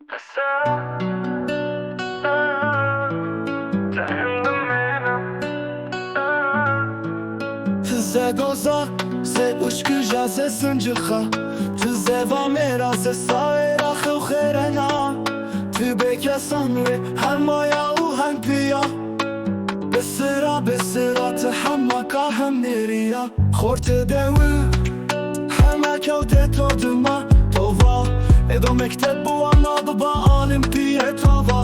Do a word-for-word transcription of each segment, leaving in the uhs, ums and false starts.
Ti ze doza, ze uşkija, ze sincixa, ti ze vamêra, ze saêra xew xêrena. Ti bêkesan rê hemaya û hem pîya. Besira, besira, ti hema ka hem nêrîya. Xortê dewi heme kewte to dima. To va ê do mekteb biwana, biba alim pîyê to va.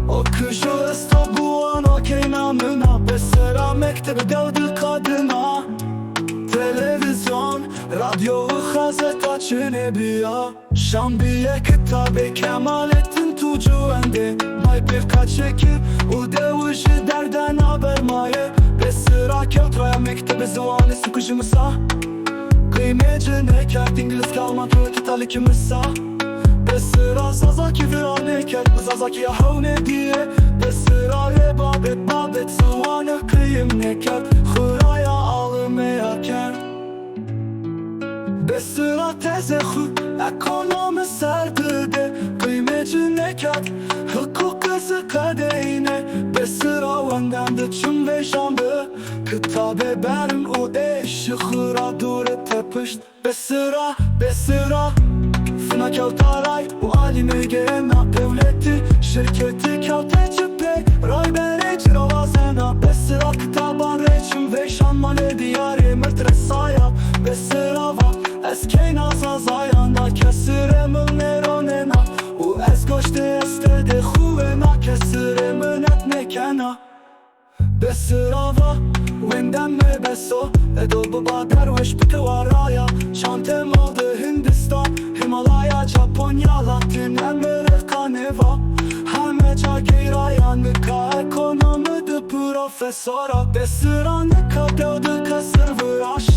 O kijo esto biwana keyna min a. Besira mekteb dew di kadina. Televîzyon, radyo û xazeta çinê bîya. Şan bîye kitabê Kemalettin Tuğcu wendê. May pêr kaçekî û dewijî derdena bermaye. Besira kewt raya mektebê ziwanê sukujî misa. Qîmê ci nêkerd, îngilizkî, almankî, îtalîkî misa. Besira zazakî vîra nêkerd, bi zazakîya hewnê dîyê. Besira rê babet babet ziwani qîm nêkerd, xwiraya alimêya kerd. Besira tezê xwu ekonomî ser bidê, qîmê ci nêkerd, hiqûqî zî qedênê. Besira wenden di çim vêşan bi, kitabê berin û ê şixi ra dûrî tepişt. Besira, besira, fina kewta ray û alîmê gêna dewletî, şirketî kewte ci pê, rayberê ci ra wazena. Besira kitaban rê çim vêşan, manê dîyarê mird resaya. Besira va, ez keyna zazayan a, kesî rê mi nêronena û ez goştê estedê xwu wêna, kesî rê minet nêkena. Besira va, wenden mi bes o, ê do biba derweş bike waraya. Çante mal di Hindistan, Himalaya, Japonya, Latîn Amerîka nêva. Heme ca geyraya, nika ekonomî di profesor a. Besira nika dew di kesir viraşt.